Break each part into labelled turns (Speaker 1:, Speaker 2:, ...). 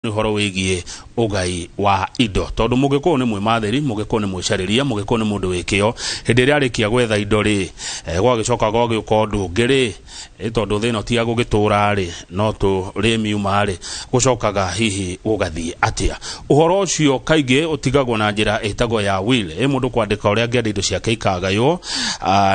Speaker 1: Nĩ ũhoro wĩgiĩ ũgai wa indo, tondũ mũgĩkũyũ nĩ mwĩmathĩri, mũgĩkũyũ nĩ mwĩcarĩria, mũgĩkũyũ nĩ mũndũ wĩ kĩo. Hĩndĩ ĩrĩa arĩkia gwetha indo rĩ, gwagĩcoka gwagĩũka ũndũ ũngĩ rĩ, tondũ thĩ ĩno ti ya gũgĩtũra rĩ, no tũrĩ miuma rĩ, gũcokaga hihi gũgathiĩ atĩa? Ũhoro ũcio kaingĩ ũtigagwo na njĩra ĩtagwo ya will, ĩ mũndũ kwandĩka ũrĩa angĩenda indo ciake ikagaywo,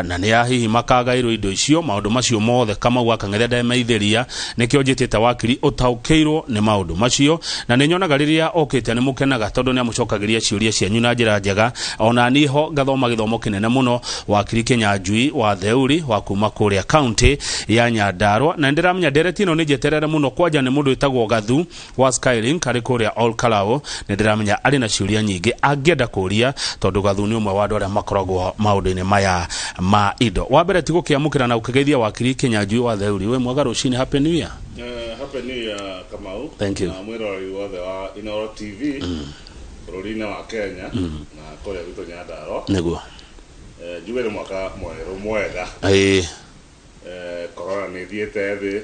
Speaker 1: na nĩ a hihi makagaĩrwo indo icio. Maũndũ macio mothe Kamau wa Kang'ethe ndemeithĩria. Nĩkĩo njĩtĩte wakiri ũtaũkĩirwo nĩ maũndũ macio, na nĩ nyonaga rĩrĩa okĩte nĩ mũkenaga tondũ nĩ amũcokagĩria ciũria cianyu na njĩra njega. Ona niĩ ho ngathoma gĩthomo kĩnene mũno. Wakiri Kĩnyanjui wa Theuri wa kuma kũrĩa kaunti ya Nyandarua, na nĩ ndĩramenya ndereti ĩno nĩ njeterere mũno, kwanja nĩ mũndũ wĩtagwo Gathu wa Skylink arĩ kũrĩa Ol Kalou. Nĩ ndĩramenya arĩ na ciũria nyingĩ angĩenda kũria, tondũ Gathu nĩ ũmwe wa andũ arĩa makoragwo maũndũ-inĩ maya ma indo. Wa mbere ti gũkĩamũkĩra na gũkĩgeithia wakiri Kĩnyanjui wa Theuri. Wĩ mwega rũcinĩ, happy new year.
Speaker 2: Happy New Year, Kamau.
Speaker 1: Thank you.
Speaker 2: Na mwĩroreri wothe wa Inoro TV bũrũri-inĩ wa Kenya na kũrĩa gwitũ Nyandarua. Njuge nĩ mwaka mwerũ mwega. Corona nĩ ĩthiĩte thĩ.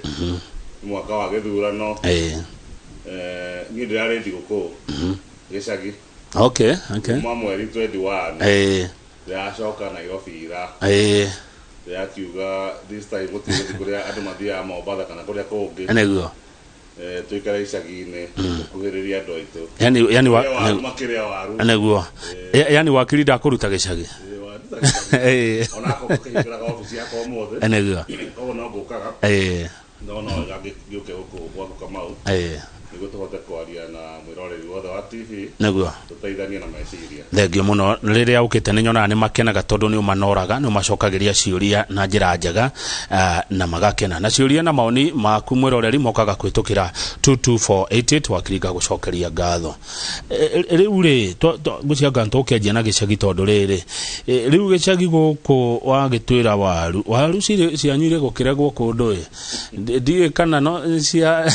Speaker 2: Nĩ mwaka wa gĩthurano. Niĩ ndĩrarĩ thigũkũ gĩcagi. Kuma mweri 21. Ndĩracoka Nairobi ira. Ndĩrakiuga this time gũtirĩ gũthiĩ kũrĩa andũ mathiaga Mombatha kana kũrĩa kũngĩ. Tũikare icagi-inĩ, tũkuhĩrĩrie andũ aitũ.
Speaker 1: Yani wa,
Speaker 2: Kũrĩa waru makĩrĩa waru.
Speaker 1: Nĩguo. Yani wakiri ndakũruta gĩcagi.
Speaker 2: Wanduta gĩcagi. Onakorwo ngũkĩhingũraga obici yakwa ũmũthĩ. Koguo no ngũkaga. No no wega ngĩũke gũkũ gwaku Kamau. Nĩguo tũhote kwaria na mwĩroreri wothe wa TV. Tũteithanie na meciria.
Speaker 1: Thengiũ mũno. Rĩrĩa ũkĩte nĩ nyonaga nĩ makenaga tondũ nĩ ũmanoraga, nĩ ũmacokagĩria ciũria na njĩra njega, na magakena. Na ciũria na maoni maku mwĩroreri mokaga kũhĩtũkĩra 22488. Wakiri, ngagũcokeria ngatho. Rĩu rĩ, ngwĩciria anga tũkĩanjia na gĩcagi, tondũ rĩrĩ, rĩu gĩcagi gũkũ wagĩtwĩra waru cirĩ cianyu irĩ gũkĩregwo kũndũ ĩ. Ndiũĩ kana no cia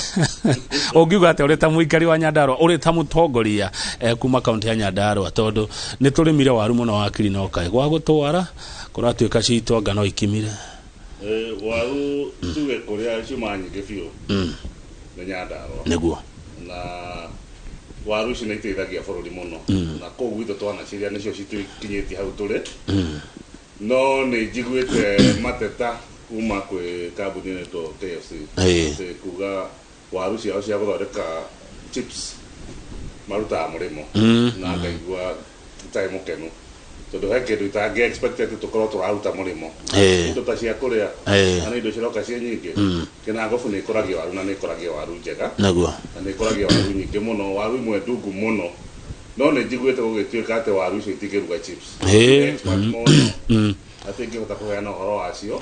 Speaker 1: ũngiuga atĩa ũrĩ ta mũikari wa Nyandarua, ũrĩ ta mũtongoria kuma kaunti ya Nyandarua, tondũ nĩ tũrĩmire waru mũno wakiri, no kaĩ gwa gũtwara kũratuĩka citũ anga no ikimire.
Speaker 2: Waru tuge kũrĩa ciumaga nyingĩ biũ nĩ Nyandarua. Na waru ici nĩ iteithagia bũrũri mũno, na kũu gwitũ twanaciria nĩcio citũkinyĩtie hau tũrĩ. No nĩ njiguĩte mateta kuma kwĩ kambuni ĩno KFC, atĩ kuga waru ciao cia gũthondeka chips marutaga mũrĩmo, na ngaigua itarĩ mũkenu tondũ he kĩndũ itangĩ expect atĩ tũkorwo tũraruta mũrĩmo indo ta cia kũrĩa, na nĩ indo ciroka ciĩ nyingĩ. Kĩnangobu nĩ ĩkũragia waru, na nĩ ĩkũragia waru njega, na nĩ ĩkũragia waru nyingĩ mũno, waru imwe ndungu mũno, no nĩ njiguĩte gũgĩtuĩka atĩ waru icio itingĩruga chips. Expert mũno atĩ ingĩhota kũheana ũhoro wacio,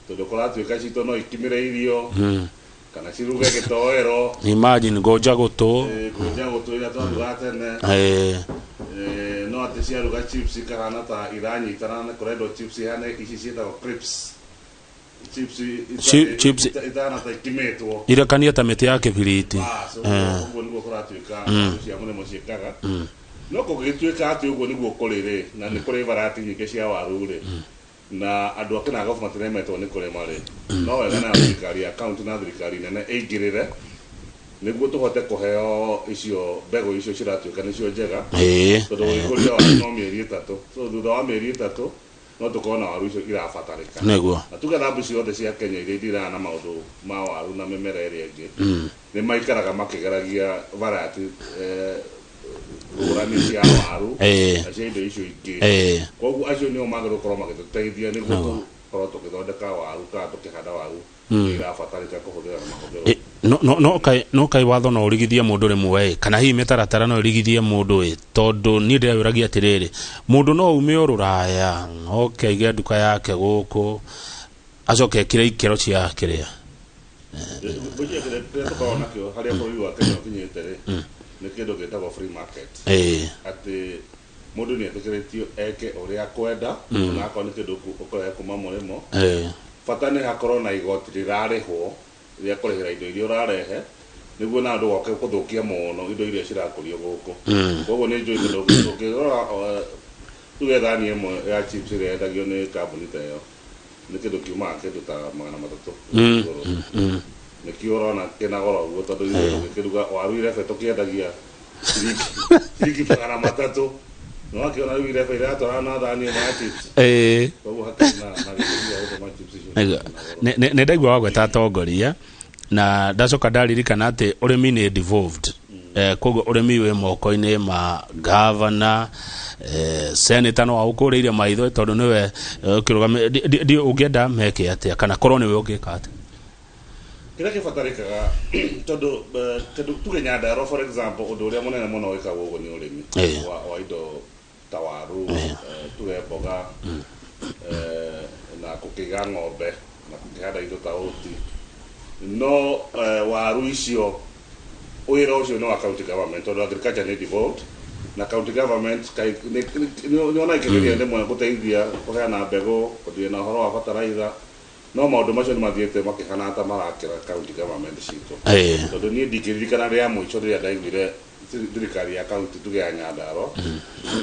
Speaker 2: tondũ kũratuĩka citũ no ikimĩre irio kana ciruge gĩtoero.
Speaker 1: Imagine ngũnja gũtũ.
Speaker 2: Ngũnja gũtũ ĩrĩa twarugaga tene. No atĩ ciaruga chips ikahana ta iranyitana, na kũrendwo chips ihane ici ciĩtagwo crisps chips
Speaker 1: Chips
Speaker 2: itahana ta ikimĩtwo.
Speaker 1: Irekania ta mĩtĩ ya kĩbiriti.
Speaker 2: Bas, ũguo nĩguo kũratuĩka waru cia mũrĩmo ciĩkaga. No kũngĩgĩtuĩka atĩ ũguo nĩguo kũrĩ rĩ, na nĩ kũrĩ variety nyingĩ cia waru rĩ, na andũ a Kĩnangobu matiremetwo nĩ kũrĩma rĩ, no wega nayo thirikari ya county na thirikari nene ĩingĩrĩre nĩguo tũhote kũheo icio mbegũ icio ciratuĩka nĩcio njega, tondũ gũgĩkũria waru no mĩeri 3, so thutha wa mĩeri 3 no tũkorwo na waru icio irabatarĩka. Na tuge thambu ciothe cia Kenya iria ithiraga na maũndũ ma waru na mĩmera ĩrĩa ĩngĩ, nĩ maikaraga makĩgeragia variety ngũrani cia waru na cia indo icio ingĩ. Koguo acio nĩo magĩrĩirwo gũkorwo magĩtũteithia nĩguo tũkorwo tũgĩthondeka waru kana tũkĩhanda waru irabatarĩka kũhũthĩra na mahũthĩro.
Speaker 1: No kaĩ watho no ũrigithie mũndũ rĩmwe ĩ, kana hihi mĩtaratara no ĩrigithie mũndũ ĩ, tondũ niĩ ndĩreyũragia atĩrĩrĩ, mũndũ no ume o rũraya oke aige nduka yake gũkũ, acoke ekĩre ikĩro cia kĩrĩa?
Speaker 2: Ngwĩciria kĩrĩa tũkoragwo nakĩo harĩa bũrũri wa Kenya ũkinyĩte rĩ, nĩ kĩndũ gĩtagwo free market, atĩ mũndũ nĩ etĩkĩrĩtio eke ũrĩa akwenda, ona akorwo nĩ kĩndũ ũkũrehe kuma mũrĩmo. Bata nĩ hakorwo na igoti rĩrarĩhwo rĩa kũrĩhĩra indo iria ũrarehe, nĩguo nawe ndũgoke gũthũkia mũno indo iria cirakũrio gũkũ. Koguo nĩ njũĩ tondũ ũngĩrora, tuge thani ĩmwe ya chips ĩrĩa yendagio nĩ kambuni ta ĩyo nĩ kĩndũ kiumaga kĩndũ ta 300 igũrũ. Nĩkĩo ũrona kĩna goro ũguo, tondũ ithuĩ tũgĩkĩruga waru irebe tũkĩendagia ciringi 300. Nĩwakĩona rĩu irebe iratwarana na thani ĩmwe ya chips. Koguo hakĩrĩ na gĩtũmi gĩa gũtũma chips icio cikorwo na goro.
Speaker 1: Nĩ ndaigua wagweta atongoria na ndacoka ndaririkana atĩ ũrĩmi nĩ devolved. Koguo ũrĩmi wĩ moko-inĩ ma gavana, senator no aũkũrĩire maitho tondũ nĩwe ũkĩrũgamĩ ũngĩenda meke atĩa kana korwo nĩwe ũngĩka atĩa?
Speaker 2: Kĩrĩa kĩbatarĩkaga, tondũ kĩndũ tuge Nyandarua, for example, ũndũ ũrĩa mũnene mũno wĩkagwo ũguo nĩ ũrĩmi wa indo ta waru, tuge mboga, na gũkĩiga ng'ombe na gũkĩhanda indo ta ũti. No waru icio, wĩra ũcio nĩ wa county government, tondũ agriculture nĩ devolved na county government nĩona ĩkĩgeria rĩmwe gũteithia kũheana mbegũ, kũdeal na ũhoro wa fertilizer, no maũndũ macio nĩ mathiĩte makĩhana ta marakĩra county government citũ, tondũ niĩ ndingĩririkana rĩa mũico rĩrĩa ndaiguire thirikari ya county, tuge ya Nyandarua,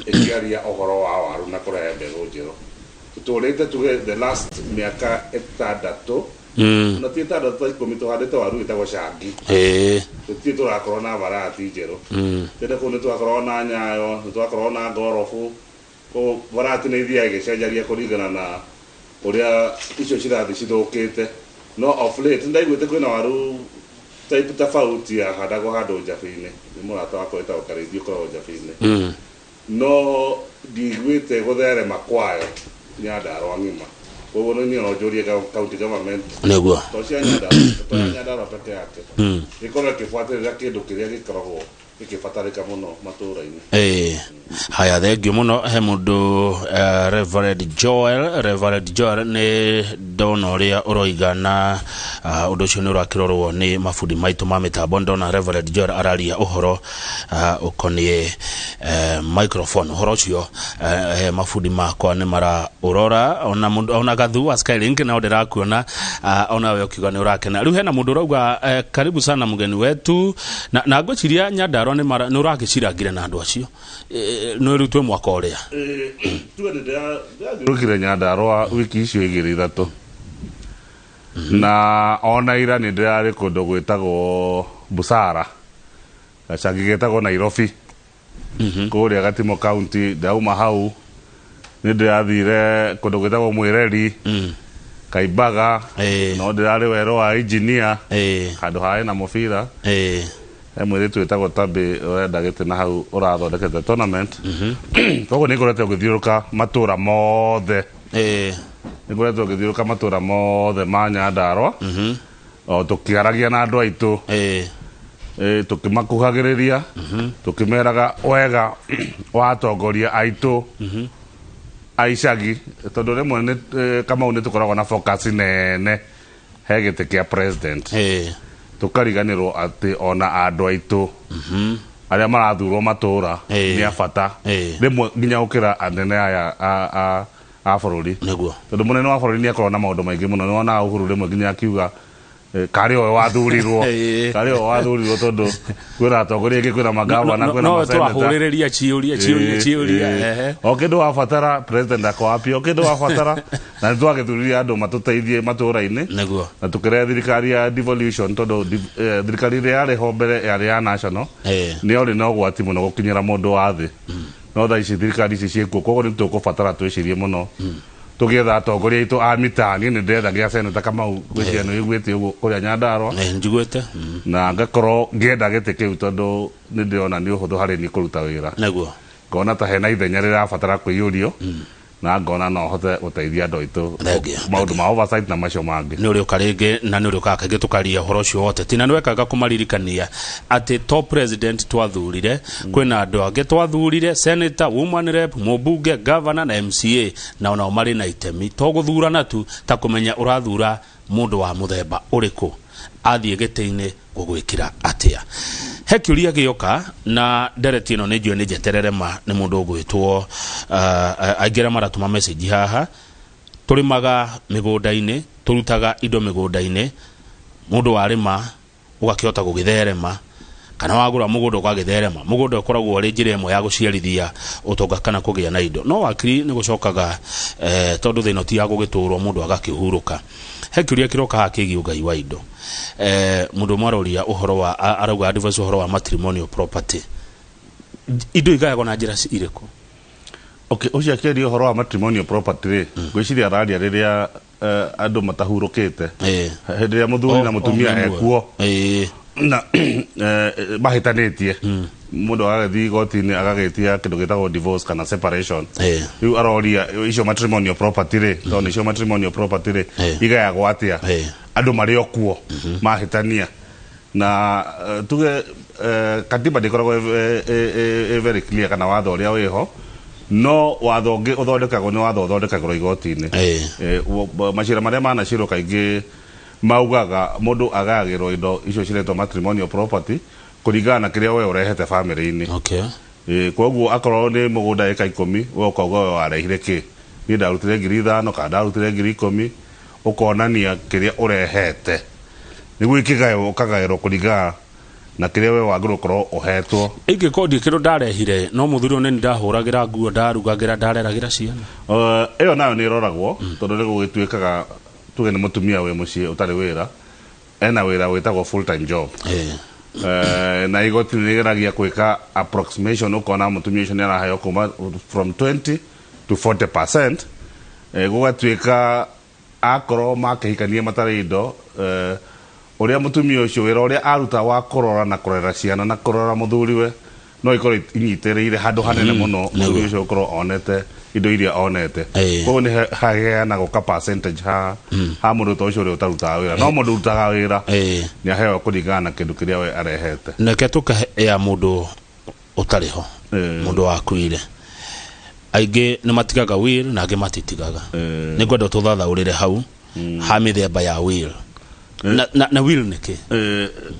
Speaker 2: ĩkĩaria ũhoro wa waru na kũrehe mbegũ njerũ. Tũtũrĩte, tuge the last mĩaka 6, na ti 6, ta 10, tũhandĩte waru ĩtagwo cangi. Tũtirĩ tũrakorwo na variety njerũ. Tene kũu nĩ twakoragwo na nyayo, nĩ twakoragwo na ngorobu. Koguo variety nĩ ithiaga ĩgĩcenjagia kũringana na ũrĩa icio cirathiĩ cithũkĩte. No of late nĩndaiguĩte kwĩna waru type tofauti yahandagwo handũ Njabĩ-inĩ nĩ mũrata wakwa wĩtagwo Karĩithi, ũkoragwo Njabĩ-inĩ, no ndiiguĩte gũtherema kwayo Nyandarua ng'ima. Koguo niĩ no njũrie county government, to cia Nyandarua, to ya Nyandarua peke yake, ĩkorwo ĩkĩbuatĩrĩra kĩndũ kĩrĩa gĩkoragwo gĩkĩbatarĩka mũno matũũra-inĩ.
Speaker 1: Haya, thengio mũno. He mũndũ, Reverend Joel, Reverend Joel, nĩ ndona ũrĩa ũroiga na ũndũ ũcio nĩ ũrakĩrorwo nĩ mabundi maitũ ma mĩtambo. Ndona Reverend Joel araria ũhoro ũkoniĩ microphone. Ũhoro ũcio mabundi makwa nĩ maraũrora. Ona mũndũ, ona gathu wa Skylink nao ndĩrakuona, ona we ũkiuga nĩ ũrakena. Rĩu hena mũndũ ũrauga, karibu sana mgeni wetu, na ngwĩciria Nyandarua nĩ ũragĩcirangire na andũ acio. Nĩ rĩu twĩ mwaka ũrĩa.
Speaker 2: Tuge nĩ ndĩrathiũrũkire Nyandarua wiki icio 2 3, na ona ira nĩ ndĩrarĩ kũndũ gwĩtagwo Busara, gacagi getagwo Nairobi, kũrĩa Gatimo County. Ndauma hau nĩ ndĩrathire kũndũ gwĩtagwo Mwĩreri, Kaimbaga. No ndĩrarĩ werũ wa engineer, handũ harĩ na mũbira. He mũirĩtu wĩtagwo Tabi ũrenda gĩtĩ na hau ũrathondekete tournament. Koguo nĩ ngoretwo ngĩthiũrũka matũra mothe, nĩ ngoretwo ngĩthiũrũka matũra mothe ma Nyandarua, o tũkĩaragia na andũ aitũ, tũkĩmakuhagĩrĩria, tũkĩmeraga wega wa atongoria aitũ a icagi, tondũ rĩmwe nĩ Kamau, nĩ tũkoragwo na focus nene he gĩtĩ kĩa president, tũkariganĩrwo atĩ ona andũ aitũ arĩa marathurwo matũra nĩ a bata, rĩmwe nginya gũkĩra anene aya a bũrũri, tondũ mũnene wa bũrũri nĩ akoragwo na maũndũ maingĩ mũno. Nĩ wonaga Uhuru rĩmwe nginya akiuga, karĩ o wathurirwo, karĩ o wathurirwo, tondũ kwĩna atongoria aingĩ, kwĩna magavana, kwĩna
Speaker 1: no
Speaker 2: maseneta.
Speaker 1: Tũrahũrĩrĩria ciũria, ciũria, ciũria.
Speaker 2: O kĩndũ wabatara, president ako wapi, o kĩndũ wabatara. Na nĩ twagĩthuririe andũ matũteithie matũra-inĩ, na tũkĩrehe thirikari ya devolution, tondũ thirikari ĩrĩa yarĩ ho mbere yarĩ ya national, nĩ yorĩ na ũgwati mũno gũkinyĩra mũndũ wa thĩ. No thaa ici thirikari ici ciĩkuo, koguo nĩ tũkũbatara twĩcirie mũno tũgĩetha atongoria aitũ a mitaa. Niĩ nĩ ndĩretha gĩa seneta, Kamau, ngwĩciria nĩ ũiguĩte ũguo kũrĩa Nyandarua.
Speaker 1: Njiguĩte.
Speaker 2: Na ngakorwo ngĩenda gĩtĩ kĩu tondũ nĩ ndĩrona nĩ ũhũthũ harĩ niĩ kũruta wĩra. Ngona ta hena ithenya rĩrabatara kũiyũrio, na ngona no hote gũteithia andũ aitũ
Speaker 1: Thengiũ.
Speaker 2: maũndũ ma oversight na macio mangĩ.
Speaker 1: Nĩ ũrĩũka rĩngĩ, na nĩ ũrĩũkaga kaingĩ tũkaria ũhoro ũcio wa ũteti, na nĩ wekaga kũmaririkania atĩ to president twathurire, kwĩna andũ angĩ twathurire, senator, woman rep, mũmbunge, governor na MCA, na onao marĩ na itemi. To gũthurana tu, ta kũmenya ũrathura mũndũ wa mũthemba ũrĩkũ, athiĩ gĩtĩ-inĩ gũgwĩkĩra atĩa. He kĩũria gĩoka na ndereti ĩno nĩ njũĩ nĩ njeterere ma nĩ mũndũ ũgwĩtwo, aingĩ arĩa maratũma message haha. Tũrĩmaga mĩgũnda-inĩ, tũrutaga indo mĩgũnda-inĩ. Mũndũ warĩma ũgakĩhota gũgĩtherema, kana wagũra mũgũnda ũgagĩtherema. Mũgũnda ũkoragwo ũrĩ njĩra ĩmwe ya gũciarithia ũtonga kana kũgĩa na indo. No wakiri nĩ gũcokaga, tondũ thĩna ti ya gũgĩtũrwo mũndũ agakĩhurũka. He kĩũria kĩroka haha kĩgiĩ ũgai wa indo. Mũndũ ũmwe aroria ũhoro wa arauga advice ũhoro wa matrimonial property. Indo igayagwo na njĩra irĩkũ?
Speaker 2: Okay, ũcio akĩaria ũhoro wa matrimonial property rĩ, ngwĩciria araria rĩrĩa andũ matahurũkĩte, hĩndĩ ĩrĩa mũthuri na mũtumia ekuo na mahĩtanĩtie, mũndũ agagĩthiĩ igoti-inĩ agagĩtia kĩndũ gĩtagwo divorce kana separation. Rĩu aroria icio matrimonial property rĩ, tondũ nĩcio matrimonial property rĩ, igayagwo atĩa andũ marĩ o kuo mahĩtania? Na tuge katiba ndĩkoragwo ĩ very clear kana watho ũrĩa wĩho, no watho ũngĩ ũthondekagwo nĩ watho ũthondekagĩrwo igoti-inĩ. Macira marĩa manacirwo kaingĩ maugaga mũndũ agayagĩrwo indo icio ciretwo matrimonial property kũringana na kĩrĩa we ũrehete famĩlĩ-inĩ. Koguo akorwo nĩ mũgũnda ĩka 10, we ũkauga we warehire kĩ, niĩ ndarutire 5,000 kana ndarutire 10,000, ũkonania kĩrĩa ũrehete nĩguo ikĩgaywo, ũkagaĩrwo kũringana na kĩrĩa we wagĩrĩirwo gũkorwo ũhetwo.
Speaker 1: Ingĩkorwo ndirĩ kĩndũ ndarehire, no mũthuri ũyũ nĩ ndahũragĩra nguo, ndarugagĩra, ndareragĩra ciana.
Speaker 2: Ĩyo nayo nĩ ĩroragwo, tondũ nĩ gũgĩtuĩkaga tuge nĩ mũtumia wĩ mũciĩ ũtarĩ wĩra, ena wĩra wĩtagwo full time job. Na igoti nĩ rĩgeragia gwĩka approximation, ũkona mũtumia ũcio nĩ araheo kuma from 20 to 40%. Gũgatuĩka akorwo makĩhikania matarĩ indo, ũrĩa mũtumia ũcio wĩra ũrĩa aruta wa kũrora na kũrera ciana na kũrora mũthuriwe no ikorwo inyitĩrĩire handũ hanene mũno mũthuri ũcio gũkorwo onete indo iria onete. Koguo nĩ haheanagwo ka percentage ha ha mũndũ ta ũcio ũrĩa ũtarutaga wĩra, no mũndũ ũrutaga wĩra nĩ aheo kũringana na kĩndũ kĩrĩa we arehete.
Speaker 1: Neke tũkahe ya mũndũ ũtarĩ ho, mũndũ wakuire, aingĩ nĩ matigaga will na angĩ matitigaga. Nĩ ngwenda tũthathaũrĩre hau ha mĩthemba ya will na will nĩ kĩ?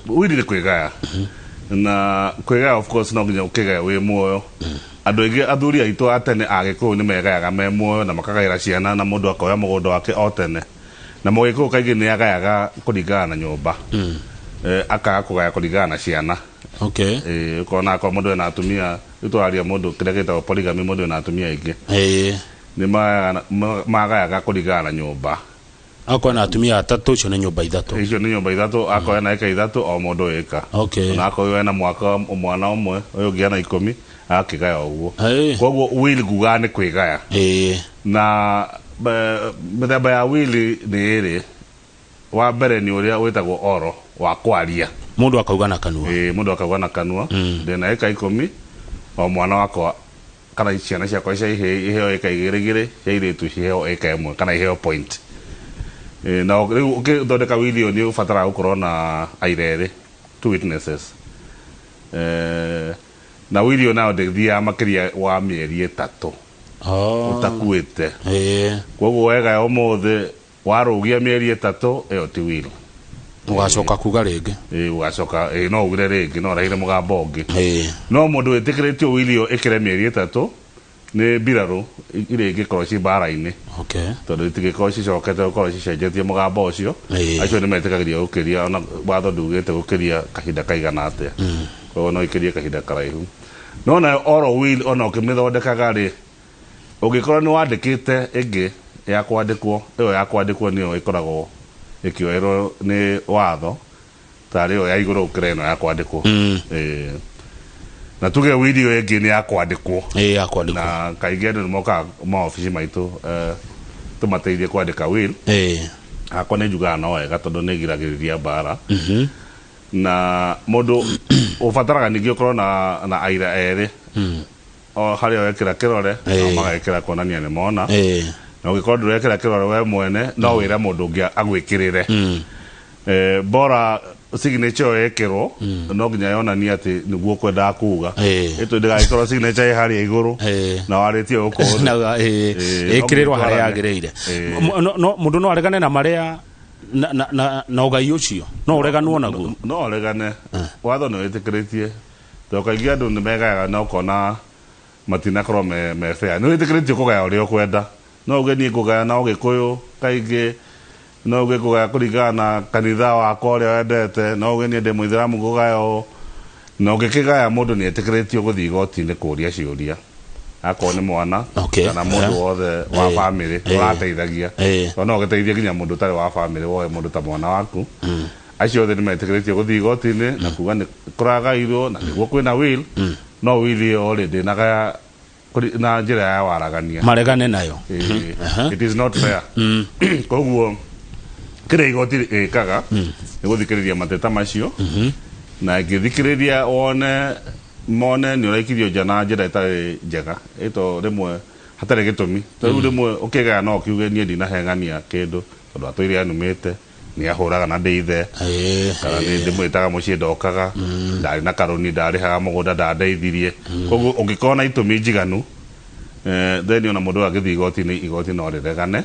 Speaker 2: Will nĩ kwĩgaya, na kwĩgaya of course no nginya ũkĩgaya wĩ muoyo. Andũ aingĩ, athuri aitũ a tene a Gĩkũyũ, nĩ megayaga me muoyo na makagaĩra ciana, na mũndũ akoya mũgũnda wake o tene. Na Mũgĩkũyũ kaingĩ nĩ agayaga kũringana na nyũmba, akaga kũgaya kũringana na ciana. Ũkona akorwo mũndũ ena atumia, rĩu tũraria mũndũ kĩrĩa gĩtagwo polygamy, mũndũ ena atumia aingĩ, nĩ magayaga kũringana na nyũmba.
Speaker 1: Akorwo na atumia atatũ, icio nĩ nyũmba ithatũ.
Speaker 2: Icio nĩ nyũmba ithatũ, akorwo ena ĩka 3, o mũndũ ĩka. Na akorwo ena mwaka mwana ũmwe, ũyũ ũngĩ ena 10, agakĩgaya ũguo. Koguo will ngugaga nĩ kwĩgaya. Na mĩthemba ya will nĩ ĩrĩ. Wa mbere nĩ ũrĩa wĩtagwo oro wa kwaria.
Speaker 1: Mũndũ akauga na kanua.
Speaker 2: Mũndũ akauga na kanua, ndĩna ĩka 10, o mwana wakwa kana ciana ciakwa cia ihĩĩ iheo ĩka 2 2, cia airĩtu ciheo ĩka 1 kana iheo point. Na rĩu ũkĩthondeka will ĩyo nĩ ũbataraga gũkorwo na aira erĩ, two witnesses. Na will ĩyo nayo ndĩthiaga makĩria wa mĩeri 3 ũtakuĩte. Koguo wegaya ũmũthĩ, warũgia mĩeri 3, ĩyo ti will.
Speaker 1: Ũgacoka kuga rĩngĩ.
Speaker 2: Ũgacoka, no ugire rĩngĩ, no ũrehire mũgambo ũngĩ. No mũndũ wĩtĩkĩrĩtio will ĩyo ĩkĩre mĩeri 3 nĩ mbirarũ iria ingĩkorwo ci mbara-inĩ. Tondũ itingĩkorwo cicokete gũkorwo cicenjetie mũgambo ũcio. Acio nĩ metĩkagĩrio gũkĩria, ona watho ndugĩte gũkĩria kahinda kaigana atĩa. Koguo no ikĩrie kahinda karaihu. No nayo oral will ona ũkĩmĩthondekaga rĩ, ũngĩkorwo nĩ wandĩkĩte ĩngĩ ya kwandĩkwo, ĩyo ya kwandĩkwo nĩyo ĩkoragwo ĩkĩoerwo nĩ watho tarĩ ĩyo ya igũrũ gũkĩra ĩno ya kwandĩkwo. Na tuge will ĩyo ĩngĩ nĩ ya kwandĩkwo.
Speaker 1: Ya kwandĩkwo.
Speaker 2: Na kaingĩ andũ nĩ mokaga maobici maitũ, tũmateithie kwandĩka will. Hakwa nĩ njugaga no wega tondũ nĩ ĩgiragĩrĩria mbara. Na mũndũ ũbataraga ningĩ ũkorwo na aira erĩ. O harĩa wekĩra kĩrore, nao magekĩra kuonania nĩ mona. Na ũngĩkorwo ndũrekĩra kĩrore we mwene, no wĩre mũndũ ũngĩ agwĩkĩrĩre. Bora signature ĩyo ĩkĩrwo, no nginya yonanie atĩ nĩguo ũkwendaga kuga. Ĩtũ ndĩgagĩkorwo signature ĩ harĩa igũrũ, na warĩtie gũkũ thĩ.
Speaker 1: Na, ĩkĩrĩrwo harĩa yagĩrĩire. No, mũndũ no aregane na marĩa na ũgai ũcio, no ũreganwo naguo?
Speaker 2: No ũregane. Watho nĩ wĩtĩkĩrĩtie, tondũ kaingĩ andũ nĩ megayaga na ũkona matinakorwo me fair. Nĩ wĩtĩkĩrĩtio kũgaya ũrĩa ũkwenda. No uge niĩ ngũgaya na Ũgĩkũyũ kaingĩ, no uge ngũgaya kũringana na kanitha wakwa ũrĩa wendete, no uge niĩ ndĩ mũithĩramu ngũgaya ũũ. Na ũngĩkĩgaya, mũndũ nĩ etĩkĩrĩtio gũthiĩ igoti-inĩ kũũria ciũria. Akorwo nĩ mwana
Speaker 1: Okay.
Speaker 2: kana mũndũ wothe wa bamĩrĩ ũrateithagia. Tondũ no ũgĩteithie nginya mũndũ ũtarĩ wa bamĩrĩ, woe mũndũ ta mwana waku. Acio othe nĩ metĩkĩrĩtio gũthiĩ igoti-inĩ na kuga nĩ kũragairwo na nĩguo kwĩna will, no will ĩyo rĩ, ndĩnagaya na njĩra ya waragania.
Speaker 1: Maregane nayo.
Speaker 2: It is not fair. Koguo kĩrĩa igoti rĩkaga nĩ gũthikĩrĩria mateta macio, na ĩngĩthikĩrĩria wone mone nĩ ũraikirio nja na njĩra ĩtarĩ njega, ĩto rĩmwe hatarĩ gĩtũmi. Ta rĩu rĩmwe ũkĩgaya no ũkiuge niĩ ndinaheng'ania kĩndũ tondũ atũire anumĩte, nĩ ahũraga na ndĩ ithe, kana nĩ ndĩmwĩtaga mũciĩ ndokaga, ndarĩ na karũni, ndarĩhaga mũgũnda, ndandeithirie. Koguo ũngĩkorwo na itũmi njiganu, then ona mũndũ agĩthiĩ igoti-inĩ, igoti no rĩregane.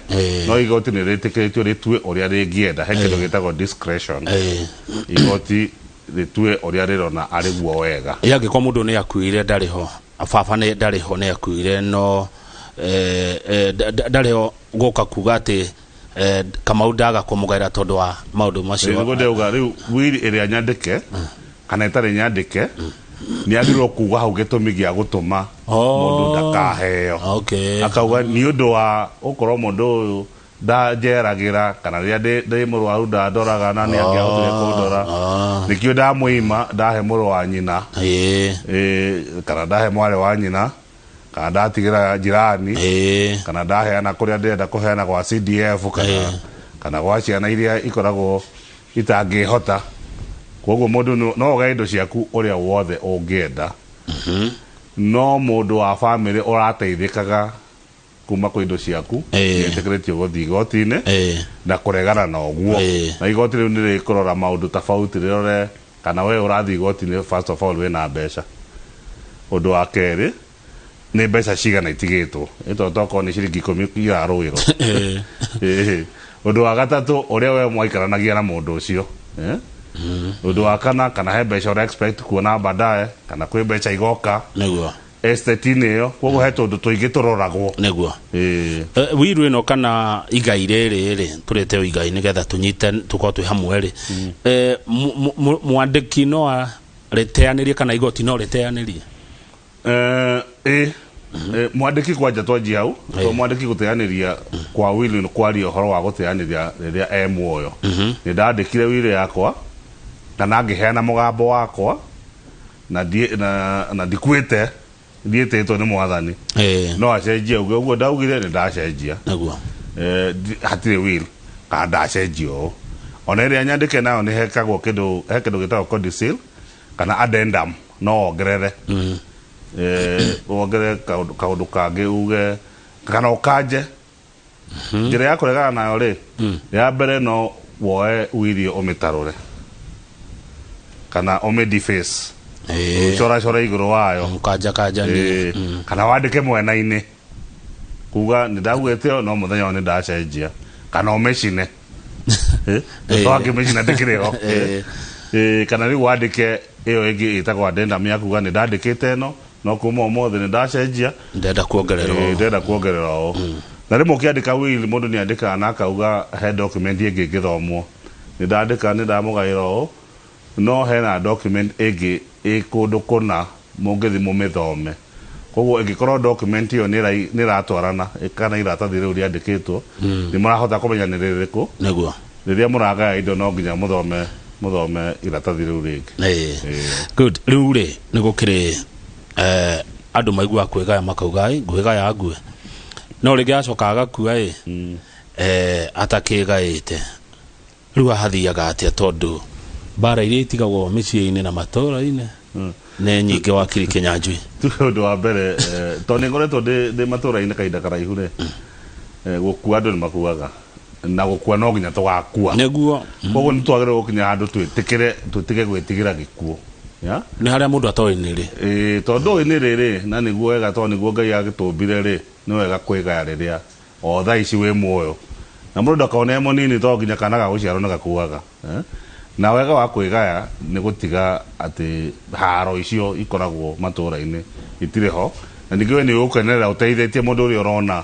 Speaker 2: No igoti nĩ rĩtĩkĩrĩtio rĩtue ũrĩa rĩngĩenda. He kĩndũ gĩtagwo discretion. Igoti rĩtue ũrĩa rĩrona arĩ guo wega.
Speaker 1: Ĩ angĩkorwo mũndũ nĩ akuire ndarĩ ho, baba nĩ ndarĩ ho, nĩ akuire, no ndarĩ ho gũka kuga atĩ Kamau ndaga kũmũgaĩra tondũ wa maũndũ macio?
Speaker 2: Nĩguo ndauga rĩu will ĩrĩa nyandĩke kana ĩtarĩ nyandĩke, nĩ agĩrĩirwo kuga hau gĩtũmi gĩa gũtũma mũndũ ndakaheo. Akauga nĩ ũndũ wa gũkorwo mũndũ ũyũ ndanjeragĩra, kana rĩrĩa ndĩ mũrwaru ndandoraga na nĩ angĩahotire kũndora, nĩkĩo ndamũima, ndahe mũrũ wa nyina, kana ndahe mwarĩ wa nyina, kana ndatigĩra jirani, kana ndaheana kũrĩa ndĩrenda kũheana, gwa CDF kana gwa ciana iria ikoragwo itangĩhota. Koguo mũndũ no ũgae indo ciaku ũrĩa wothe ũngĩenda, no mũndũ wa bamĩrĩ ũrateithĩkaga kuma kwĩ indo ciaku nĩetĩkĩrĩtio gũthiĩ igoti-inĩ na kũregana na ũguo. Na igoti rĩu nĩ rĩkũrora maũndũ tofauti, rĩrore kana we ũrathiĩ igoti-inĩ first of all wĩna mbeca, ũndũ wa kerĩ nĩ mbeca cigana itigĩtwo, ĩtondũ tokorwo nĩ ciringi 10 irarũĩrwo. Ũndũ wa gatatũ, ũrĩa we mwaikaranagia na mũndũ ũcio. Ũndũ wa kana, kana he mbeca ũra expect kuona baadaye, kana kwĩ mbeca igoka estate-inĩ ĩyo. Koguo he tũndũ tũingĩ tũroragwo.
Speaker 1: Will ĩno kana igai rĩrĩ rĩ, tũrĩte o igai nĩgetha tũnyite tũkorwo twĩ hamwe rĩ, mwandĩki no arĩteanĩrie kana igoti no rĩteanĩrie?
Speaker 2: Ĩ mwandĩki kwanja twanjie hau to mwandĩki gũteanĩria kwa will nĩ kwaria ũhoro wa gũteanĩria rĩrĩa e muoyo. Nĩ ndandĩkire will yakwa kana ngĩheana mũgambo wakwa na ndikuĩte, ndiĩtĩtwo nĩ mwathani, no acenjie uge ũguo ndaugire nĩ ndacenjia. Hatirĩ will kana ndacenjia ũũ. Ona ĩrĩa nyandĩke nayo nĩ hekagwo kĩndũ, he kĩndũ gĩtagwo codicil kana addendum, no wongerere, wongerere kaũndũ kangĩ uge kana ũkanje. Njĩra ya kũregana nayo rĩ, ya mbere no woe will ũmĩtarũre kana ũmĩ deface, ũcoracora igũrũ wayo.
Speaker 1: Kanja kanja nĩ
Speaker 2: Kana wandĩke mwena-inĩ kuga nĩ ndaugĩte ũũ no mũthenya ũyũ nĩ ndacenjia, kana ũmĩcine. Wangĩmĩcina ndĩkĩrĩ ho. Kana rĩu wandĩke ĩyo ĩngĩ ĩtagwo addendum ya kuga nĩ ndandĩkĩte ĩno, no kuma ũmũthĩ nĩ ndacenjia.
Speaker 1: Ndenda kuongerera ũũ.
Speaker 2: Ndĩrenda kuongerera ũũ. Na rĩmwe ũkĩandĩka will, mũndũ nĩ andĩkaga na akauga he document ĩngĩ ĩngĩthomwo. Nĩ ndandĩka nĩ ndamũgaĩra ũũ, no hena document ĩngĩ ĩ kũndũ kũna mũngĩthiĩ mũmĩthome. Koguo ĩngĩkorwo document ĩyo nĩ ĩratwarana kana iratathi rĩu rĩandĩkĩtwo, nĩ mũrahota kũmenya nĩ rĩrĩkũ. Rĩrĩa mũragaya indo, no nginya mũthome iratathi rĩu rĩngĩ.
Speaker 1: Good. Rĩu rĩ, nĩ gũkĩrĩ andũ maiguaga kwĩgaya makauga, "Ĩ, ngwĩgaya ngue," no rĩngĩ acoka agakua ĩ atakĩgaĩte. Rĩu hathiaga atĩa, tondũ mbara iria itigagwo mĩciĩ-inĩ na matũũra-inĩ nĩ nyingĩ, wakiri Kĩnyanjui?
Speaker 2: Tuge ũndũ wa mbere, tondũ nĩ ngoretwo ndĩ matũũra-inĩ kahinda karaihu rĩ, gũkua andũ nĩ makuaga, na gũkua no nginya tũgakua. Koguo nĩ twagĩrĩirwo gũkinya handũ twĩtĩkĩre, tũtige gwĩtigĩra gĩkuũ. Ya?
Speaker 1: Nĩ harĩa mũndũ atoĩ nĩ rĩ.
Speaker 2: Tondũ ũyũ nĩ rĩrĩ na nĩguo wega, tondũ nĩguo Ngai agĩtũmbire rĩ, nĩ wega kwĩgaya rĩrĩa o thaa ici wĩ muoyo, na mũndũ ndakone e mũnini, tondũ nginya kana ga gũciarwo nĩ gakuaga, eh? Na wega wa kwĩgaya nĩ gũtiga atĩ haro icio ikoragwo matũũra-inĩ itirĩ ho, na ningĩ we nĩ ũgũkenerera ũteithĩtie mũndũ ũrĩa ũrona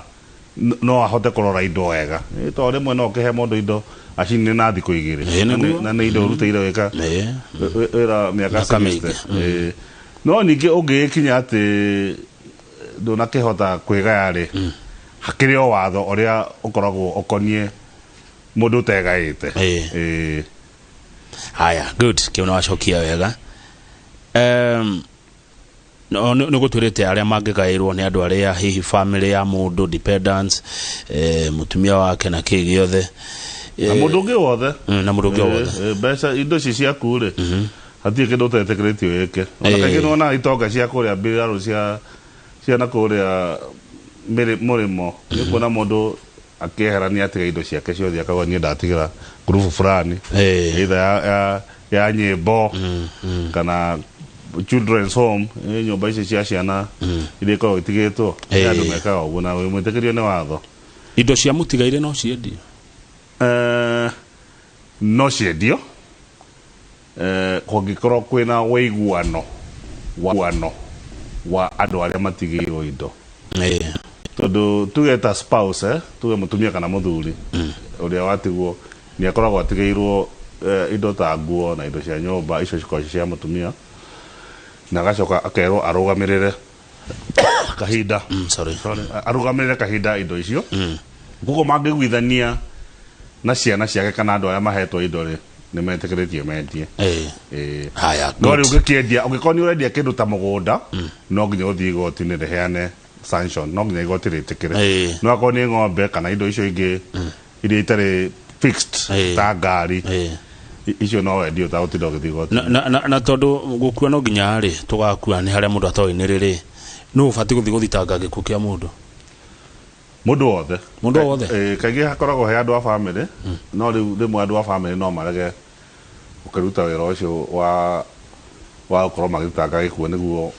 Speaker 2: no ahote kũrora indo wega. Tondũ rĩmwe no ũkĩhe mũndũ indo acinine na thikũ 2. Na nĩ indo ũrutĩire wĩka wĩra mĩaka
Speaker 1: Mĩaka
Speaker 2: 60.
Speaker 1: Mĩingĩ.
Speaker 2: No ningĩ ũngĩgĩkinya atĩ Ndũnakĩhota kwĩgaya rĩ, hakĩrĩ o watho ũrĩa ũkoragwo ũkoniĩ mũndũ ũtegaĩte. Ĩĩ.
Speaker 1: Haya, good, kĩu nĩ wacokia wega. No, nĩ gũtwĩrĩte arĩa mangĩgaĩrwo nĩ andũ arĩa hihi family ya mũndũ, dependants, mũtumia wake na kĩ gĩothe.
Speaker 2: Na mũndũ ũngĩ wothe.
Speaker 1: Na mũndũ ũngĩ wothe.
Speaker 2: Mbeca indo ici ciaku rĩ, hatirĩ kĩndũ ũtetĩkĩrĩtio wĩke. Ona kaingĩ nĩwonaga itonga cia kũrĩa mbirarũ cia na kũrĩa mũrĩmo, nĩ ũkuona mũndũ akĩeherania atiga indo ciake ciothe, akauga niĩ ndatigĩra ngurubu fulani, either ya nyĩmbo kana children's home, nyũmba ici cia ciana iria ikoragwo itigĩtwo. Nĩ andũ mekaga ũguo na wĩ mwĩtĩkĩrie nĩ watho.
Speaker 1: Indo cia mũtigaire no ciendio?
Speaker 2: No ciendio kũngĩkorwo kwĩna ũiguano wa andũ arĩa matigĩirwo indo. Tondũ tuge ta spouse, tuge mũtumia kana mũthuri ũrĩa watigwo nĩ akoragwo atigĩirwo indo ta nguo na indo cia nyũmba, icio cikoragwo cia mũtumia, na agacoka akerwo arũgamĩrĩre kahinda.
Speaker 1: Sorry.
Speaker 2: Sorry. Arũgamĩrĩre kahinda indo icio. Koguo mangĩiguithania na ciana ciake kana andũ arĩa mahetwo indo rĩ, nĩ metĩkĩrĩtio mendie.
Speaker 1: Haya,
Speaker 2: No rĩu ũngĩkĩendia, ũngĩkorwo nĩ ũrendia kĩndũ ta mũgũnda, no nginya ũthiĩ igoti-inĩ rĩheane sanction, no nginya igoti rĩtĩkĩre. No akorwo nĩ ng'ombe kana indo icio ingĩ iria itarĩ fixed ta ngari, icio no wendio ũtagũtinda ũgĩthiĩ igoti-inĩ.
Speaker 1: Na tondũ gũkua no nginya rĩ, tũgakua nĩ harĩa mũndũ atoĩ nĩ rĩrĩ, nũ ũbatiĩ gũthiĩ gũthitanga gĩkuũ kĩa mũndũ?
Speaker 2: Mũndũ wothe.
Speaker 1: Mũndũ wothe?
Speaker 2: Kaingĩ hakoragwo he andũ a family, no rĩu rĩmwe andũ a family no marege ũkĩruta wĩra ũcio wa gũkorwo magĩthitanga gĩkuũ nĩguo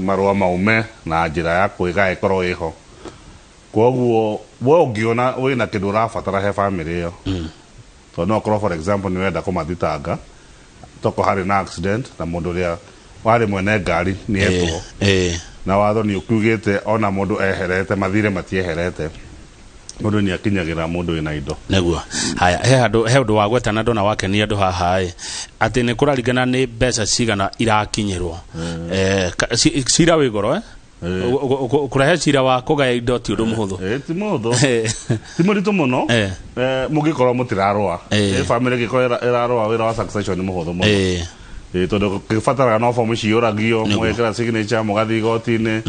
Speaker 2: marũa maume na njĩra ya kwĩgaya ĩkorwo ĩho. Koguo we ũngĩona wĩna kĩndũ ũrabatara he family ĩyo, tondũ no ũkorwo for example nĩ ũrenda kũmathitanga toko harĩ na accident na mũndũ ũrĩa warĩ mwene ngari nĩ etwo. Na watho nĩ ũkiugĩte ona mũndũ eherete, mathirĩ matieherete, mũndũ nĩ akinyagĩra mũndũ wĩna indo.
Speaker 1: Nĩguo. Haya, he handũ, he ũndũ wa gwetana ndona wakenia andũ haha ĩ, atĩ nĩ kũraringana nĩ mbeca cigana irakinyĩrwo. Cira wĩ goro, Kũrehe cira wa kũgaya indo ti ũndũ mũhũthũ.
Speaker 2: Ti mũhũthũ. Ti mũritũ mũno. Mũngĩkorwo mũtirarũa. Family ĩngĩkorwo ĩrarũa wĩra wa succession nĩ mũhũthũ mũno. Tondũ kĩbataraga no fomu ciyũragio, mũgekĩra signature, mũgathiĩ igoti-inĩ,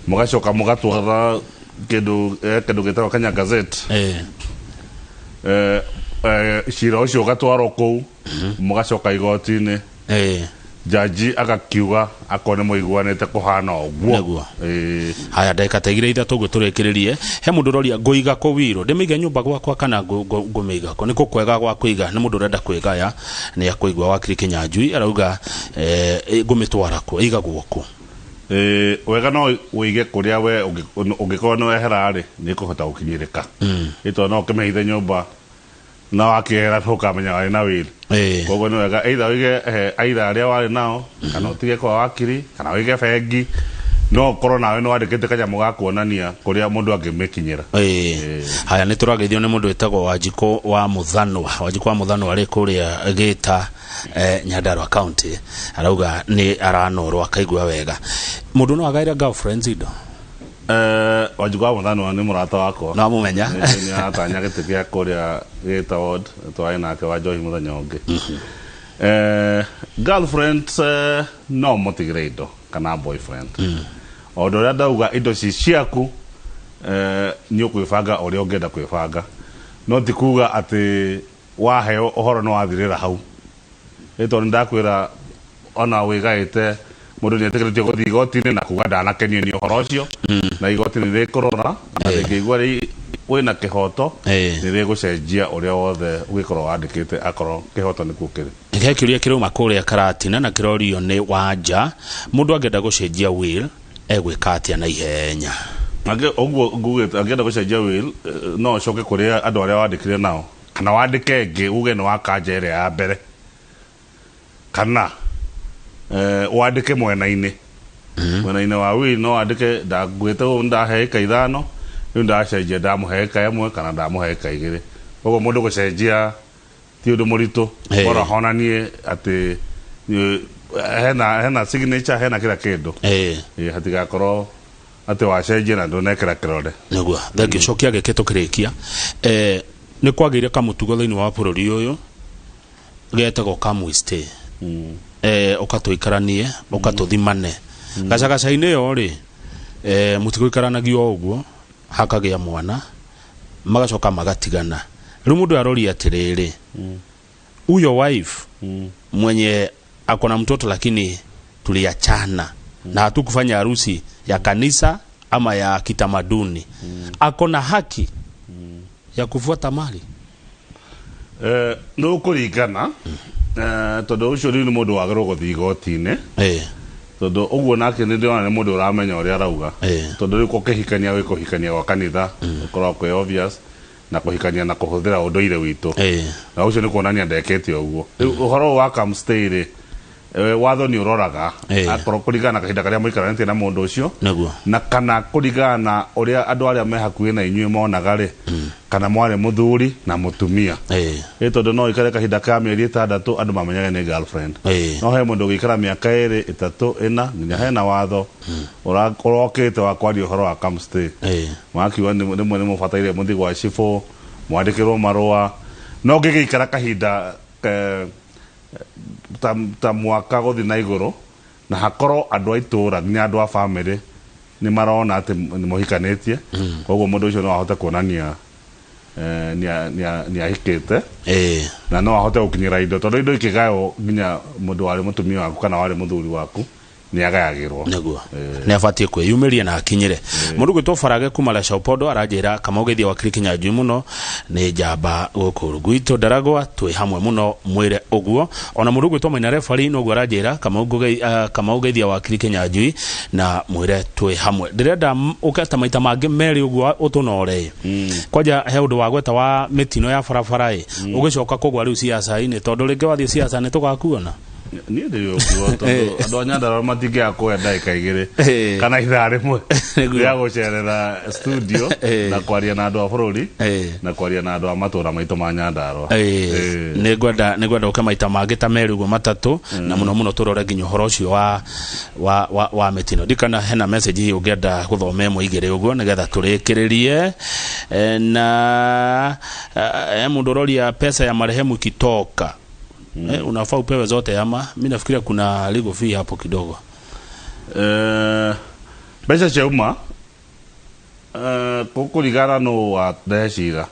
Speaker 2: mũgacoka mũgatwara kĩndũ gĩtagwo Kenya Gazette. Cira ũcio ũgatwarwo kũu, mũgacoka igoti-inĩ. Jaji agakiuga akorwo nĩ mũiguanĩte kũhana ũguo.
Speaker 1: Nĩguo. Haya, ndagĩka ta igĩrĩ ithatũ ũguo tũrĩkĩrĩrie. He mũndũ ũroria ngũiga kũ wiro, ndĩmĩige nyũmba gwakwa kana ngũmĩiga kũ? Nĩ kũ kwega gwa kũiga? Nĩ mũndũ ũrenda kwĩgaya, nĩ akũigua wakiri Kĩnyanjui arauga ngũmĩtwara kũ, ĩigagwo kũ?
Speaker 2: Wega no ũige kũrĩa we ũngĩkorwo nĩ wehera rĩ, nĩ ĩkũhota gũkinyĩrĩka. Ĩ tondũ no ũkĩmĩhithe nyũmba na wakĩehera ndũkamenya warĩ na wĩra. Koguo nĩ wega either ũige either arĩa warĩ nao, kana ũtige kwa wakiri, kana ũige bengi, no ũkorwo nawe nĩ wandĩkĩte kanyamũ ga kuonania kũrĩa mũndũ angĩmĩkinyĩra.
Speaker 1: Haya, nĩ tũrageithio nĩ mũndũ wĩtagwo Wanjikũ wa Mũthanwa. Wanjikũ wa Mũthanwa arĩ kũrĩa Gĩta, Nyandarua County. Arauga nĩ aranorwo akaigua wega. Mũndũ no agaĩre girlfriends indo?
Speaker 2: Wanjikũ wa Mũthanwa nĩ mũrata wakwa.
Speaker 1: No amũmenya?
Speaker 2: Nĩ aratanya gĩtĩ kĩa kũrĩa Gĩta ward, twarĩ nake wa Njohi mũthenya ũngĩ. Girlfriend no mũtigĩre indo kana boyfriend. O ũndũ ũrĩa ndauga indo ci ciaku, nĩ ũkwĩbanga ũrĩa ũngĩenda kwĩbanga. No ti kuga atĩ waheo ũhoro nĩ wathirĩra hau. Ĩ tondũ nĩndakwĩra ona wĩgaĩte mũndũ nĩ etĩkĩrĩtio gũthiĩ igoti-inĩ na kuga ndanakenio nĩ ũhoro ũcio, na igoti nĩ rĩkũrora, na rĩngĩigua wĩna kĩhoto, nĩ rĩgũcenjia ũrĩa wothe ũngĩkorwo wandĩkĩte akorwo kĩhoto nĩkuo kĩrĩ.
Speaker 1: He kĩũria kĩrauma kũrĩa Karatina na kĩrorio nĩ Wanja, mũndũ angĩenda gũcenjia will egwĩka atĩa na ihenya?
Speaker 2: Ũguo ngugĩte angĩenda gũcenjia will, no ũcoke kũrĩ andũ arĩa wandĩkire nao, kana wandĩke ĩngĩ uge nĩ wakanja ĩrĩa ya mbere, kana wandĩke mwena-inĩ. Mwena-inĩ wa will no wandĩke ndakuĩte ũũ ndahe ĩka ithano, rĩu ndacenjia ndamũhe ĩka ĩmwe kana ndamũhe ĩka igĩrĩ. Koguo mũndũ gũcenjia ti ũndũ mũritũ, bora honanie atĩ hena signature, hena kila kĩndũ. Hatigakorwo Atĩ wacenjia na ndũnekĩra kĩrore.
Speaker 1: Nĩguo, thengiũ. Cokia gĩkĩ tũkĩrĩkia. Nĩ kwagĩire kamũtugo thĩinĩ wa bũrũri ũyũ getagwo come we stay. Ũka tũikaranie, ũka tũthimane. Gacagaca-inĩ ĩyo rĩ, mũtigũikaranagia o ũguo, hakagĩa mwana, magacoka magatigana. Rĩu mũndũ aroria atĩrĩrĩ, huyo wife mwenye ako na mtoto lakini tuliachana na hatukufanya harusi ya kanisa ama ya kitamaduni, ako na haki ya kufuata mali?
Speaker 2: Nĩ ũkũringana, tondũ ũcio rĩu nĩ mũndũ wagĩrĩirwo gũthiĩ igoti-inĩ, tondũ ũguo nake nĩ ndĩrona nĩ mũndũ ũramenya ũrĩa arauga, tondũ rĩu kũkĩhikania gwĩ kũhikania gwa kanitha ũkoragwo kwĩ obvious, na kũhikania na kũhũthĩra ũndũire witũ, na ũcio nĩ kuonania ndekĩte ũguo. Rĩu ũhoro ũyũ wa come stay rĩ, watho nĩ ũroraga akorwo kũringana na kahinda karĩa mũikaranĩtie na mũndũ ũcio, na kana kũringana na ũrĩa andũ arĩa me hakuhĩ na inyuĩ monaga rĩ, kana mwarĩ mũthuri na mũtumia. Ĩ tondũ no ũikare kahinda ka mĩeri 6 andũ mamenyage nĩ girlfriend. No he mũndũ ũgĩikara mĩaka 2, 3, 4, nginya hena watho ũrokĩte wa kwaria ũhoro wa come stay. Makiuga rĩmwe nĩ mũbataire mũthiĩ gwa cibũ mwandĩkĩrwo marũa, no ngĩgĩikara kahinda ta mwaka gũthiĩ na igũrũ, na hakorwo andũ a itũra nginya andũ a family nĩ marona atĩ nĩ mũhikanĩtie, koguo mũndũ ũcio no ahote kuonania nĩ ahikĩte, na no ahote gũkinyĩra indo, tondũ indo ikĩgaywo nginya mũndũ warĩ mũtumia waku kana warĩ mũthuri waku nĩ agayagĩrwo.
Speaker 1: Nĩguo, nĩ abatiĩ kwĩyumĩria na akinyĩre. Mũndũ gwĩtwo Farage kuma Lesopondo aranjĩra kama ũgeithia wakiri Kinyanjui mũno, nĩ njamba gũkũ gwitũ Ndaragwa, twĩ hamwe mũno, mwĩre ũguo. Ona mũndũ gwĩtwo Maina Refari noguo aranjĩra kama ũgeithia wakiri Kinyanjui na mwĩre twĩ hamwe. Ndĩrenda ũke ta maita mangĩ merĩ ũguo ũtũnore. Kwanja he ũndũ wa gweta wa mĩtino ya barabara ĩ, ũgĩcoka kũgwa rĩu ciaca-inĩ, tondũ rĩngĩ wathiĩ ciaca nĩ tũgakuona.
Speaker 2: Niĩ ndĩrĩ ũkuo, tondũ andũ a Nyandarua matingĩaga kũhe ndagĩka 2 kana ithaa 1 rĩa gũcerera studio na kwaria na andũ a bũrũri na kwaria na andũ a matũra maitũ ma Nyandarua.
Speaker 1: Nĩ ngwenda ũke maita mangĩ ta merĩ ũguo matatũ, na mũno mũno tũrore nginya ũhoro ũcio wa mĩtino. Ndikana hena message hihi ũngĩenda gũthoma ĩmwe igĩrĩ ũguo nĩgetha tũrĩkĩrĩrie. Na mũndũ ũroria pesa ya marehemu ikitoka, unafaa upewe zote ama mi nafikiria kuna legal fee hapo kidogo?
Speaker 2: Mbeca ciauma, kũringana nũ warehe cira.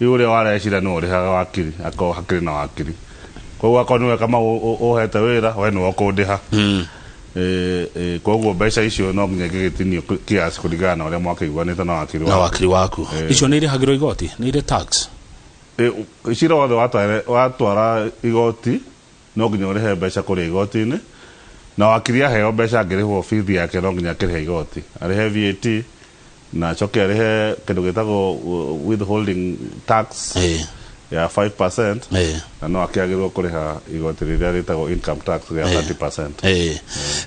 Speaker 2: Rĩu ũrĩa warehe cira nĩwe ũrĩhaga wakiri, akorwo hakĩrĩ na wakiri. Koguo akorwo nĩwe Kamau ũhete wĩra, we nĩwe ũkũndĩha. Koguo mbeca icio no nginya ingĩgĩtinio kiasi kũringana na ũrĩa mwakĩiguanĩte na wakiri
Speaker 1: na waku. Wakiri waku. Icio nĩ irĩhagĩrwo igoti, nĩ irĩ tax?
Speaker 2: Cira wothe watwara igoti no nginya ũrĩhe mbeca kũrĩa igoti-inĩ, na wakiri aheo mbeca angĩrĩhwo bithi yake no nginya akĩrĩhe igoti, arĩhe VAT na acoke arĩhe kĩndũ gĩtagwo withholding tax ya 5%, na no akĩagĩrĩrwo kũrĩha igoti rĩrĩa rĩtagwo income tax rĩa 30%.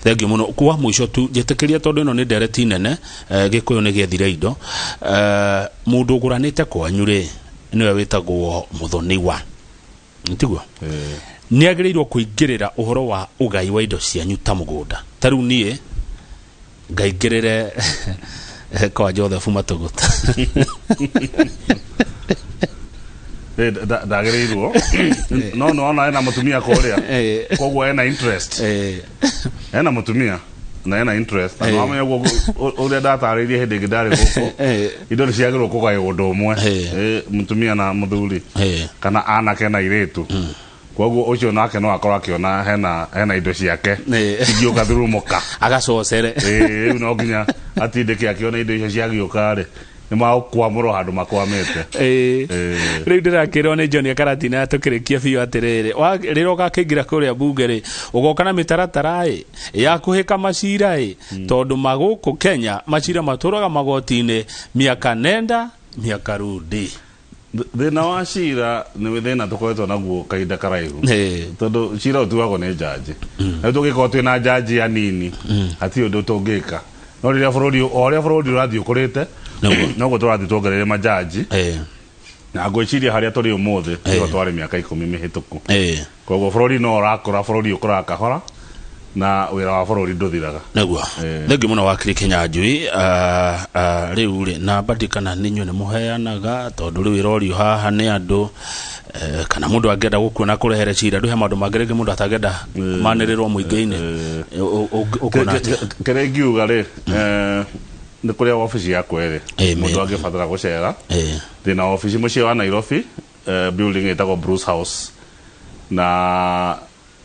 Speaker 1: Thengiũ mũno. Kwa mũico tu njĩtĩkĩria, tondũ ĩno nĩ ndereti nene, gĩkũyũ nĩ gĩethire indo. Mũndũ ũgũranĩte kwanyu rĩ, nĩwe wĩtagwo mũthoniwa, tiguo? Nĩ agĩrĩirwo kũingĩrĩra ũhoro wa ũgai wa indo cianyu ta mũgũnda? Ta rĩu niĩ ngaingĩrĩre kwa Joseph Matũgũta?
Speaker 2: Ndagĩrĩirwo, no nĩwona ena mũtumia kũrĩa, koguo ena interest. Ena mũtumia na ena interest, na nĩwamenya ũguo ũrĩa ndatarĩirie hĩndĩ ĩngĩ ndarĩ gũkũ, indo nĩ ciagĩrĩirwo kũgaywo ũndũ ũmwe, mũtumia na mũthuri kana anake na airĩtu. Koguo ũcio nake no akorwo akĩona hena indo ciake ingĩũka thurumũka.
Speaker 1: Agacocere.
Speaker 2: Rĩu no nginya atindĩke akĩona indo icio ciagĩũka rĩ, nĩ magũkwamũrwo handũ makwamĩte.
Speaker 1: Rĩu ndĩrakĩrwo nĩ John Karatina tũkĩrĩkia biũ atĩrĩrĩ, rĩrĩa ũgakĩingĩra kũrĩa bunge rĩ, ũgoka na mĩtaratara ĩ ya kũhĩka macira ĩ, tondũ magũkũ Kenya macira matũraga magoti-inĩ miaka nenda miaka rudi.
Speaker 2: Thĩna wa cira nĩ thĩna tũkoretwo naguo kahinda karaihu, tondũ cira ũtuagwo nĩ njanji, na rĩu tũngĩkorwo twĩna njanji anini hatirĩ ũndũ tũngĩka. No rĩrĩa bũrũri, o ũrĩa bũrũri ũrathiĩ ũkũrĩte, noguo tũrathiĩ tuongereire majaji, na ngwĩciria harĩa tũrĩ ũmũthĩ tiho twarĩ mĩaka 10 mĩhĩtũku. Koguo bũrũri no ũrakũra, bũrũri ũkũraga kahora, Na wĩra wa bũrũri ndũthiraga.
Speaker 1: Nĩguo. Thengiũ mũno wakiri Kinyanjui. Rĩu rĩ, namba ndikana nĩ inyuĩ nĩ mũheanaga, tondũ rĩu ĩrorio haha nĩ andũ, kana mũndũ angĩenda gũkuona kũrehere cira, ndũhe maũndũ mangĩ rĩngĩ mũndũ atangĩenda manĩrĩrwo mũingĩ-inĩ. Ũkuona atĩa?
Speaker 2: Kĩrĩa ingiuga rĩ, nĩ kũrĩa wabici yakwa ĩrĩ. Mũndũ angĩbatara gũcera, ndĩna wabici mũciĩ wa Nairobi, building ĩtagwo Bruce House, na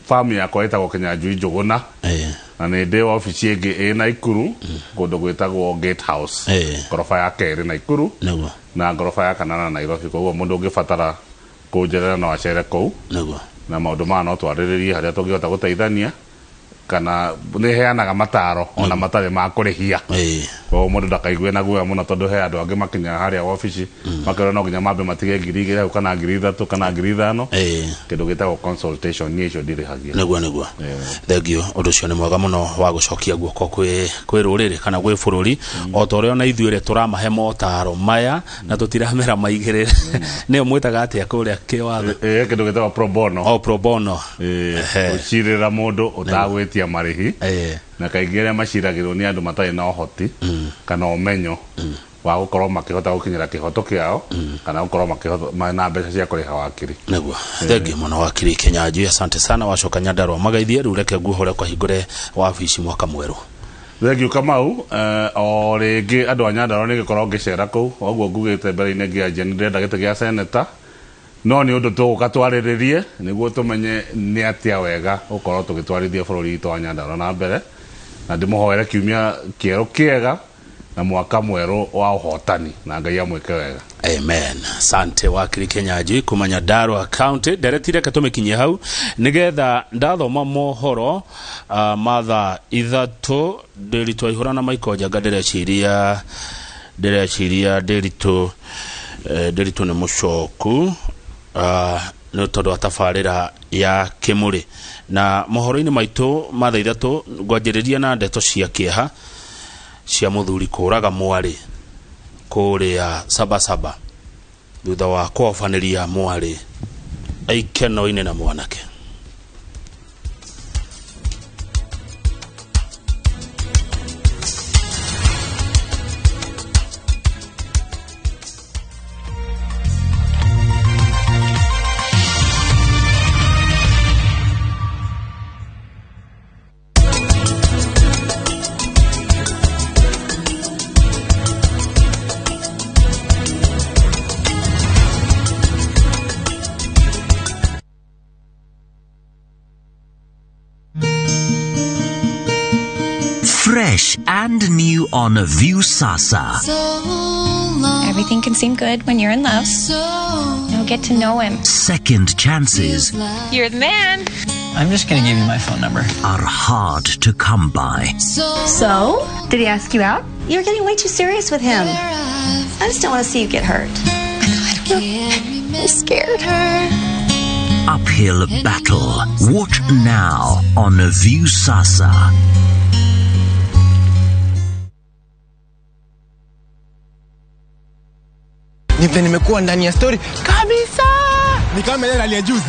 Speaker 2: farm yakwa ĩtagwo Kinyanjui Njũgũna, na nĩ ndĩ wabici ĩngĩ ĩ Naikuru, kũndũ gwĩtagwo Gate House, ngoroba ya kerĩ Naikuru, na ngoroba ya kanana Nairobi. Koguo mũndũ ũngĩbatara kũnjerera no acere kũu. Na maũndũ maya no twarĩrĩrie harĩa tũngĩhota gũteithania, kana nĩ heanaga mataro ona matarĩ ma kũrĩhia. Koguo mũndũ ndakaigue na guoya mũno, tondũ he andũ angĩ makinyaga harĩa wabici makerwo no nginya mambe matige 2000 hau, kana 3000, kana 5000. Kĩndũ gĩtagwo consultation, niĩ icio ndirĩhagia.
Speaker 1: Nĩguo. Thengiũ, ũndũ ũcio nĩ mwega mũno wa gũcokia guoko kwĩ rũrĩrĩ kana gwĩ bũrũri, o ta ũrĩa ona ithuĩ rĩ tũramahe motaro maya na tũtiramera maigĩrĩre. Nĩyo mwĩtaga atĩa kũrĩa kĩwatho?
Speaker 2: Kĩndũ gĩtagwo pro bono.
Speaker 1: O pro bono.
Speaker 2: Gũcirĩra mũndũ ũtagwĩtia marĩhi, na kaingĩ arĩa maciragĩrwo nĩ andũ matarĩ na ũhoti kana ũmenyo wa gũkorwo makĩhota gũkinyĩra kĩhoto kĩao, kana gũkorwo makĩhota na mbeca cia kũrĩha wakiri.
Speaker 1: Nĩguo. Thengiũ mũno wakiri Kinyanjui, asante sana. Wacoka Nyandarua magaithie rĩu, reke nguohore ũkahingũre wabici mwaka mwerũ.
Speaker 2: Thengiũ Kamau. O rĩngĩ andũ a Nyandarua nĩ ngĩkorwo ngĩcera kũu, oguo ngugĩte mbere-inĩ ngĩanjia nĩ ndĩrenda gĩtĩ gĩa seneta, no nĩ ũndũ tũgũka twarĩrĩrie nĩguo tũmenye nĩ atĩa wega gũkorwo tũgĩtwarithia bũrũri witũ wa Nyandarua na mbere, na ndĩmũhoere kiumia kĩerũ kĩega na mwaka mwerũ wa ũhotani, na Ngai amwĩke wega.
Speaker 1: Amen. Sante wakiri Kinyanjui kuma Nyandarua County. Nderetire reke tũmĩkinyie hau nĩgetha ndathoma mohoro ma thaa 3 Ndĩritũ aihũra na Michael Njanga. Ndĩreciria Ndĩritũ nĩ mũcoku nĩ tondũ wa tabarĩra ya kĩmũrĩ. Na mohoro-inĩ maitũ ma thaa 3 ngwanjĩrĩria na ndeto cia kĩeha cia mũthuri kũraga mwarĩ kũrĩa Sabasaba thutha wa kũobanĩria mwarĩ aikeno-inĩ na mwanake.
Speaker 3: Fresh and new on Viusasa.
Speaker 4: Everything can seem good when you're in love. Now get to know him.
Speaker 3: Second chances
Speaker 4: You're the man.
Speaker 5: I'm just going to give you my phone number.
Speaker 3: are hard to come by.
Speaker 6: So? Did he ask you out? You're getting way too serious with him. I just don't want to see you get hurt. I don't know. I'm scared.
Speaker 3: Uphill battle. Watch now on Viusasa.
Speaker 7: Ni vile nimekuwa ndani ya story kabisa. Ni kama ile ya juzi.